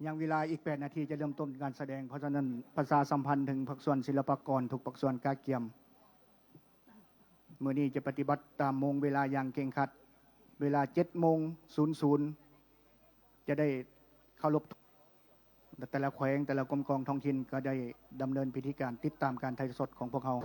ຍັງເວລາອີກແປດນາທີຈະເລີ່ມຕົ້ນການສະແດງ, ເພາະສະນັ້ນປະຊາສຳພັນເຖິງພາກສ່ວນສິລະປາກອນທຸກພາກສ່ວນກະກຽມ. ມື້ນີ້ຈະປະຕິບັດຕາມໂມງເວລາຢ່າງເຄັ່ງຄັດ. ເວລາເຈັດໂມງສູນສູນ ຈະໄດ້ເຄົາລົບ ແຕ່ລະແຂວງ ແຕ່ລະກົມກອງທ້ອງຖິ່ນກໍໄດ້ດຳເນີນພິທີການຕິດຕາມການຖ່າຍທອດສົດຂອງພວກເຮົາ.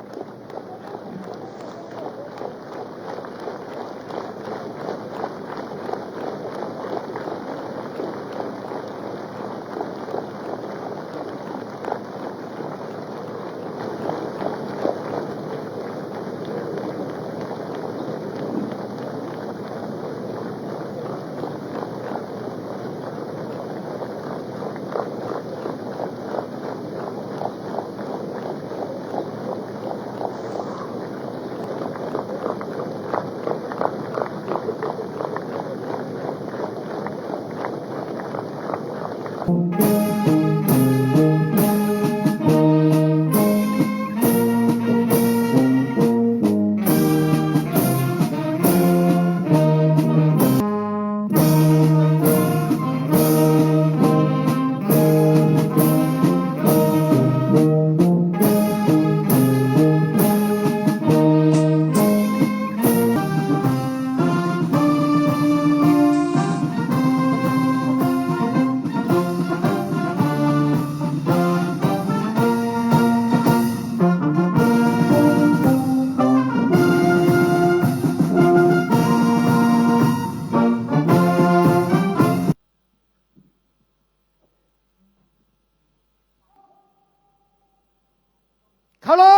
ເຄົາລົ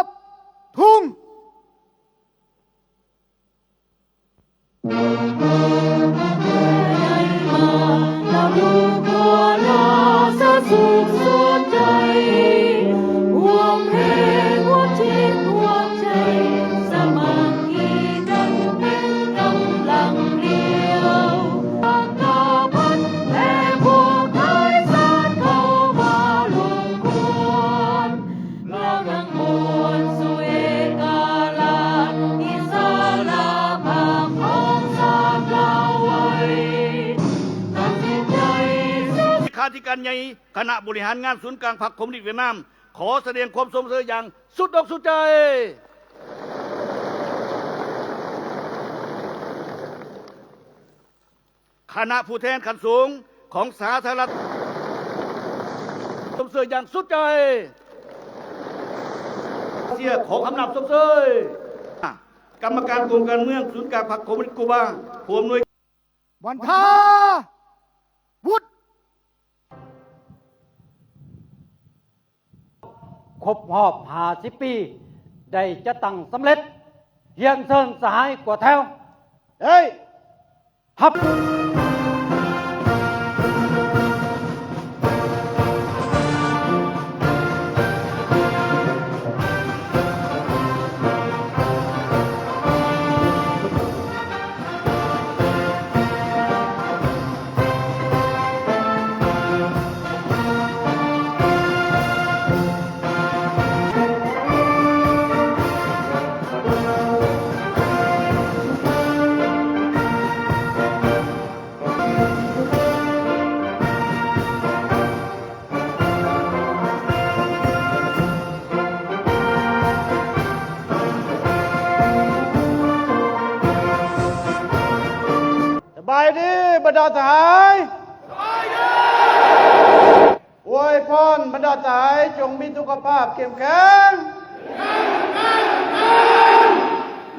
ບທຸງ. ລາວທັງມວນສູ່ເອກະລາດອິດສະຫຼະພາບຂອງຊາດລາວໄວ້. ຕັດສິນໃຈ. ເລຂາທິການໃຫຍ່ຄະນະບໍລິຫານງານສູນກາງພັກຄອມມູນິດຫວຽດນາມ ຂໍສະແດງຄວາມຊົມເຊີຍຢ່າງສຸດອົກສຸດໃຈ. ຄະນະຜູ້ແທນຂັ້ນສູງຂອງສາທາລະນະລັດ ຊົມເຊີຍຢ່າງສຸດໃຈ. ເຊຍຂໍຄຳນັບຊົມເຊີຍ. ກຳມະການກົມການເມືອງສູນກາງພັກຄອມມູນິດກູບາ ຜູ້ອຳນວຍ ວັນທາ ວຸດ. ຄົບຮອບຫ້າສິບປີ ໄດ້ຈັດຕັ້ງສຳເລັດ. ຮຽນເຊີນສະຫາຍກວດແຖວ. ເອີຍ! ຮັບ. ສະບາຍດີ ບັນດາສະຫາຍ. ອວຍພອນບັນດາສະຫາຍ ຈົ່ງມີສຸຂະພາບເຂັ້ມແຂງ.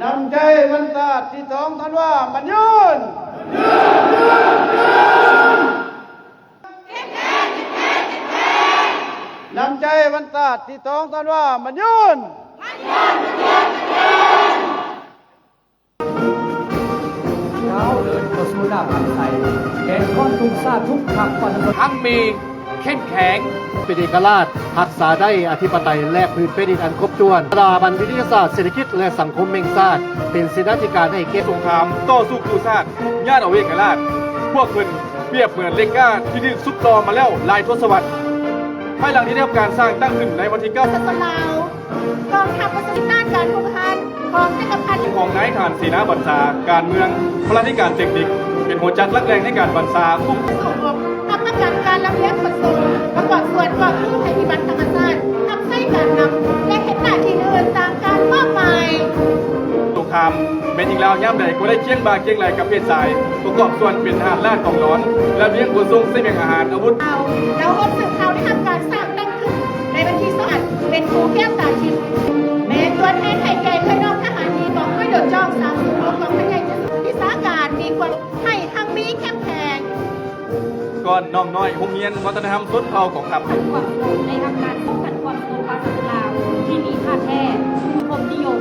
ນ້ຳໃຈວັນຊາດທີສອງທັນວາ ໝັ້ນຍືນ. ນ້ຳໃຈວັນຊາດທີສອງທັນວາ ໝັ້ນຍືນ. ກ້າວເດີນເຂົ້າສູ່ໜ້າພັກໄທ ແກ່ນຄອນທຸງຊາດທຸກພັກປະຊາຊົນ ຮັ່ງມີເຂັ້ມແຂງ ເປັນເອກະລາດ, ຮັກສາໄດ້ອະທິປະໄຕ ແລະ ພື້ນແຜ່ນດິນອັນຄົບຖ້ວນ. ສະຖາບັນວິທະຍາສາດເສດຖະກິດ ແລະ ສັງຄົມແຫ່ງຊາດ ເປັນເສນາທິການໃຫ້ແກ່ສົງຄາມຕໍ່ສູ້ກູ້ຊາດ ຍາດເອົາເອກະລາດ. ພວກເພິ່ນປຽບເໝືອນເຫຼັກກ້າທີ່ຖືກຊຸບຕໍ່ມາແລ້ວຫຼາຍທົດສະວັດ. ພາຍຫຼັງທີ່ໄດ້ຮັບການສ້າງຕັ້ງຂຶ້ນໃນວັນທີເກົ້າ ປະຊາຊົນລາວ ກອງທັບປະຊາຊົນ ຕ້ານການຮຸກຮານຂອງຈັກກະພັດ ຂອງນາຍທະຫານເສນາບັນຊາ, ການເມືອງ, ພະລາທິການເຕັກນິກ ເປັນຫົວຈັກຫຼັກແຫຼ່ງໃນການບັນຊາຄຸ້ມ ກຳມະການການລຳ ຍິງລາວຍາມໃດກໍໄດ້ຄຽງບ່າຄຽງໄຫຼ່ກັບເພດຊາຍ ປະກອບສ່ວນເປັນທະຫານລາດກອງຫຼອນ ລະວຽງຂົນສົ່ງສະບຽງອາຫານອາວຸດ. ເຮົາ ເຮົາຮົບສືບຂ່າວ ແລະ ທຳການສ້າງຕັ້ງຂຶ້ນໃນວັນທີສອງ ເປັນພູແກ້ວຕາທິບ ແມ່ນຕົວແທນໃຫ້ແກ່ເອື້ອຍນ້ອງທະຫານດີ ກອງຮ້ອຍໂດດຈ້ອງ ສາມສູນຫົກ ກອງພັນໃຫຍ່ ວິຊາການມີຄວາມ ໃຫ້ຮັ່ງມີເຂັ້ມແຂງ. ກ່ອນນ້ອງນ້ອຍໂຮງຮຽນວັດທະນະທຳຊົນເຜົ່າກອງທັບ. ຄວາມສະຫງົບ ໄດ້ຮັບການປ້ອງກັນຄວາມສະຫງົບປາສາທລາວທີ່ມີທ່າແທ້ສັງຄົມນິຍົມ.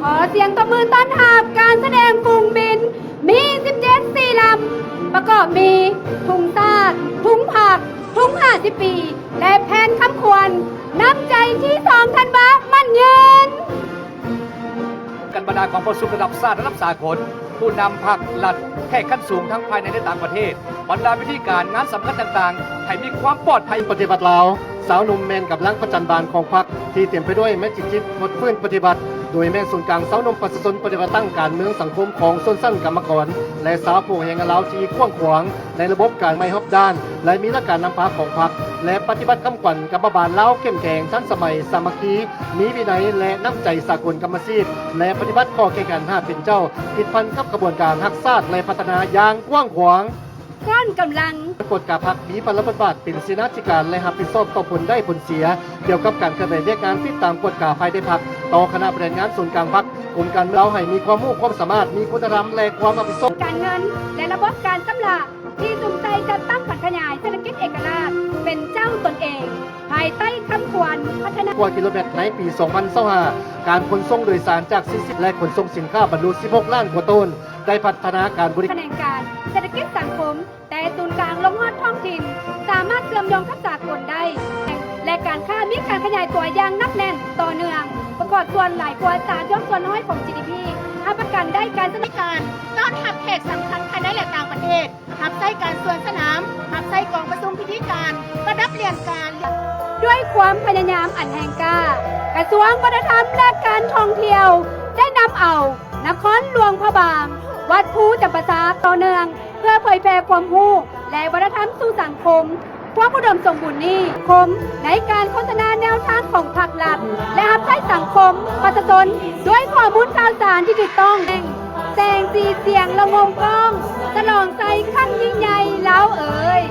ຂໍສຽງຕົບມືຕ້ອນຮັບການສະແດງຝູງບິນ ມີສິບເຈັດສີ່ລຳ ປະກອບມີ ທຸງຊາດ, ທຸງພັກ, ທຸງຫ້າສິບປີ ແລະ ແຜ່ນຄຳຂວັນ ນ້ຳໃຈທີສອງທັນວາ ໝັ້ນຍືນ. ກັນບັນດາກອງປະຊຸມລະດັບຊາດ, ລະດັບສາກົນ, ຜູ້ນຳພັກລັດ, ແຂກຂັ້ນສູງທັງພາຍໃນ ແລະ ຕ່າງປະເທດ, ບັນດາພິທີການງານສຳຄັນຕ່າງໆ ໃຫ້ມີຄວາມປອດໄພ. ປະຕິວັດລາວ, ຊາວໜຸ່ມແມ່ນກຳລັງປະຈັນບານຂອງພັກ ທີ່ເຕັມໄປດ້ວຍແມັກຈິດຈິດ ຫົດຟື້ນປະຕິວັດ ໂດຍແມ່ນສູນກາງຊາວໜຸ່ມປະຊາຊົນປະຕິວັດຕັ້ງການເມືອງສັງຄົມຂອງຊົນຊັ້ນກຳມະກອນ ແລະ ຊາວຜູ້ແຮງງານລາວທີ່ກວ້າງຂວາງ ໃນລະບົບການໃໝ່ຮອບດ້ານ ແລະ ມີຫຼັກການນຳພາຂອງພັກ ແລະ ປະຕິບັດຄຳຂວັນກຳມະບານລາວເຂັ້ມແຂງ, ທັນສະໄໝ, ສາມັກຄີ, ມີວິໄນ ແລະ ນ້ຳໃຈສາກົນກຳມະສິດ ແລະ ປະຕິບັດຂໍ້ແຂ່ງຂັນຫ້າເປັນເຈົ້າ ຕິດພັນກັບຂະບວນການຮັກຊາດ ແລະ ພັດທະນາຢ່າງກວ້າງຂວາງ. ກ້ອນກຳລັງ. ກວດກາພັກມີພາລະບົດບາດເປັນເສນາທິການ ແລະ ຮັບຜິດຊອບຕໍ່ຜົນໄດ້ຜົນເສຍ ກ່ຽວກັບການເຄື່ອນໄຫວວຽກງານຕິດຕາມກວດກາພາຍໃນພັກ, ຕໍ່ຄະນະບໍລິຫານງານສູນກາງພັກ, ກົມການເມືອງລາວໃຫ້ມີຄວາມຮູ້ຄວາມສາມາດ, ມີຄຸນນະທຳ ແລະ ຄວາມຮັບຜິດຊອບ. ການເງິນ ແລະ ລະບົບການຊຳລະ ທີ່ສຸມໃສ່ຈັດຕັ້ງຜັນຂະຫຍາຍເສດຖະກິດເອກະລາດເປັນເຈົ້າຕົນເອງ ພາຍໃຕ້ຄຳຂວັນພັດທະນາ. ກວ່າກິໂລແມັດໃນປີສອງພັນຊາວຫ້າ ການຂົນສົ່ງໂດຍສານຈາກສີ່ສິບ ແລະ ຂົນສົ່ງສິນຄ້າບັນລຸສິບຫົກລ້ານກວ່າໂຕນ ໄດ້ພັດທະນາການບໍລິ ຂະແໜງການເສດຖະກິດສັງຄົມ ແຕ່ສູນກາງລົງຮອດທ້ອງຖິ່ນ ສາມາດເຊື່ອມໂຍງກັບສາກົນໄດ້ ແລະ ການຄ້າມີການຂະຫຍາຍຕົວຢ່າງໜັກແໜ້ນຕໍ່ເນື່ອງ ປະກອບສ່ວນຫຼາຍກວ່າສາມສິບສອງສ່ວນຮ້ອຍຂອງ ຈີດີພີ ຮັບປະກັນໄດ້ການສະໜັບສະໜູນ ການຕ້ອນຮັບແຂກສຳຄັນພາຍໃນ ແລະ ຕ່າງປະເທດ, ຮັບໃຊ້ການສວນສະໜາມ, ຮັບໃຊ້ກອງປະຊຸມພິທີການ, ປະດັບຫຼຽນການ. ດ້ວຍຄວາມພະຍາຍາມອັນແຮງກ້າ, ກະຊວງວັດທະນະທຳ ແລະ ການທ່ອງທ່ຽວ ໄດ້ນຳເອົານະຄອນຫຼວງພະບາງ, ວັດພູຈຳປາສັກ ຕໍ່ເນື່ອງ ເພື່ອເຜີຍແຜ່ຄວາມຮູ້ ແລະ ວັດທະນະທຳສູ່ສັງຄົມ. ຄວາມອຸດົມສົມບູນນີ້ ຄົມໃນການໂຄສະນາແນວທາງຂອງພັກລັດ ແລະ ຮັບໃຊ້ສັງຄົມປະຊາຊົນ ດ້ວຍຂໍ້ມູນຂ່າວສານທີ່ຖືກຕ້ອງ. ແສງສີສຽງລະງົມກ້ອງ ສະຫຼອງໄຊຄັ້ງຍິ່ງໃຫຍ່ລາວເອີຍ.